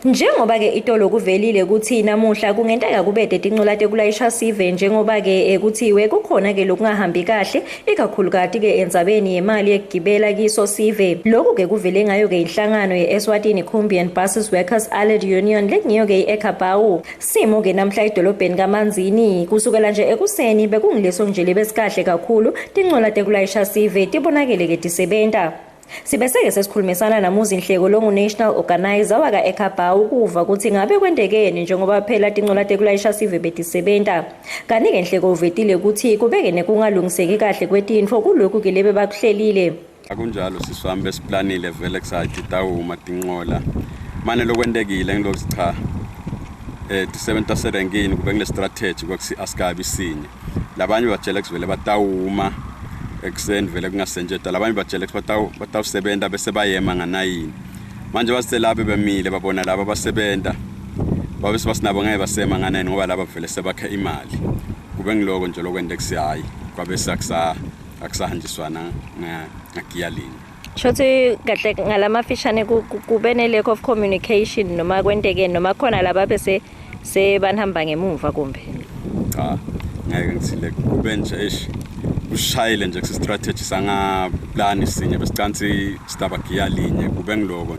Njengoba-ke itolo kuvelile kutsi namuhla kungenteka kubete tincola tekulayisha sive njengoba-ke kuthiwe kukhona-ke lokungahambi kahle ikakhulukati-ke endzabeni yemali yekugibela kiso sive. Loku-ke kuvele ngayo-ke inhlangano ye-Eswatini Kombi and Buses Workers Allied Union lekungiyo-ke i-ECABAU. Simo-ke namhla edolobheni kaManzini kusukela nje ekuseni bekungileso nje lebesikahle kakhulu tincola tekulayisha sive tibonakele-ke tisebenta. Sibeseke sesikhulumisana naMuzi Nhleko longu-National Organizer waka-ECABAU ukuva kutsi ngabe kwentekeni njengoba phela tincola tekulayisha sive betisebenta. Kanti-ke Nhleko uvetile kutsi kubeke nekungalungiseki kahle kwetintfo kulokhu-ke lebebakuhlelile. Akunjalo sisi wami, besiplanile vele kusathi tawuma tinqola. Mane lokwentekile ngilokuthi cha, tisebenti taserenkini kube kule strategy kwakusi asikabi sinye. Labanye batshela kuvele batawuma ekuseni vele kungasentshetwa, labanye batshela ukuthi batawusebenta bese bayema nganayini. Manje baselabe bemile babona laba basebenta babe sebasinabo ngeke basema nganayini ngoba laba vele sebakhe imali. Kube ngiloko nje lokwente kusi hhayi kwabe akusahanjiswana ngagiya linye. Shothi kahle ngalamafishane kube ne-lack of communication noma kwentekeni noma khona laba bese sebanihamba ngemuva kumbe? Cha, ngeke ngithile kube nje eish kushayile nje kusi-strategy sangaplani sinye besicansi sitabagiya linye kube ngiloko.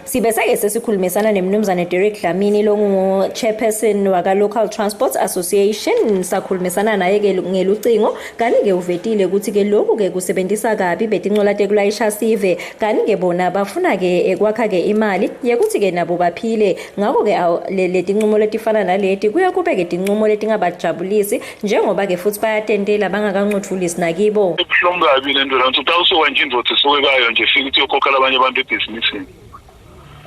Sibese-ke sesikhulumisana nemnumzane Derek Dlamini longu-chairperson waka-Local Transport Association. Sakhulumisana naye-ke ngelucingo, kanti-ke uvetile ukuthi-ke lokhu-ke kusebentisa kabi betincola tekulayisha sive, kanti-ke bona bafuna-ke kwakha-ke imali yekuthi-ke nabo baphile. Ngakho-ke letincumo letifana naleti kuye kube-ke tincumo letingabajabulisi njengoba-ke futhi bayatentela bangakancutfulisi nakibo. Ibuhlungu kabi le nto lana, utawusuka nje indvodza isuke kayo nje fike ukuthi uyokhokhela abanye abantu ebhizinisini.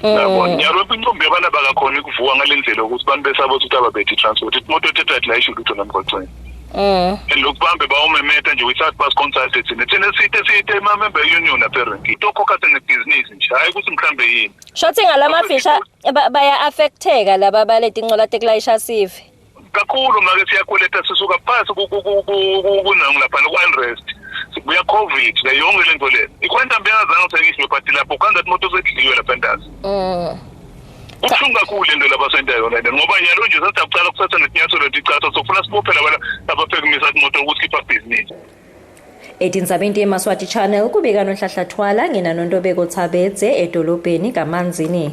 Yabona, nyalo inqumbi yabantu abakakhoni ukuvuka ngale ndlela yokuthi abantu besaba ukuthi ababethe i-transport. Imoto ethetha layisho lutho namgwaqweni. And lokhu bambe bawumemeta nje without basi-consult thina. Thina site site ama-member union apparently. Itokhokha senebhizinisi nje, hhayi ukuthi mhlambe yini. Shothi ngalamafisha baya-affecteka laba baletincola tekulayisha sive. Kakhulu make siyakweleta sisuka phasi kunangu laphana ku-unrest. Sibuya COVID le yonke lento le. I-quantum bengazange sengidliwe but lapho kwanza imoto sedliwe lapha entasi. Kubuhlungu kakhulu lento labasenta yona le ngoba nyalo nje sesiyakucala kusatha netinyathelo leticatha sofuna sibophe laba labaphekimisa imoto ukuthi khipha bhizinisi. Etindzabeni teMaswati Channel kubika Nonhlahla Thwala nginanontobeko Tsabedze edolobheni kaManzini.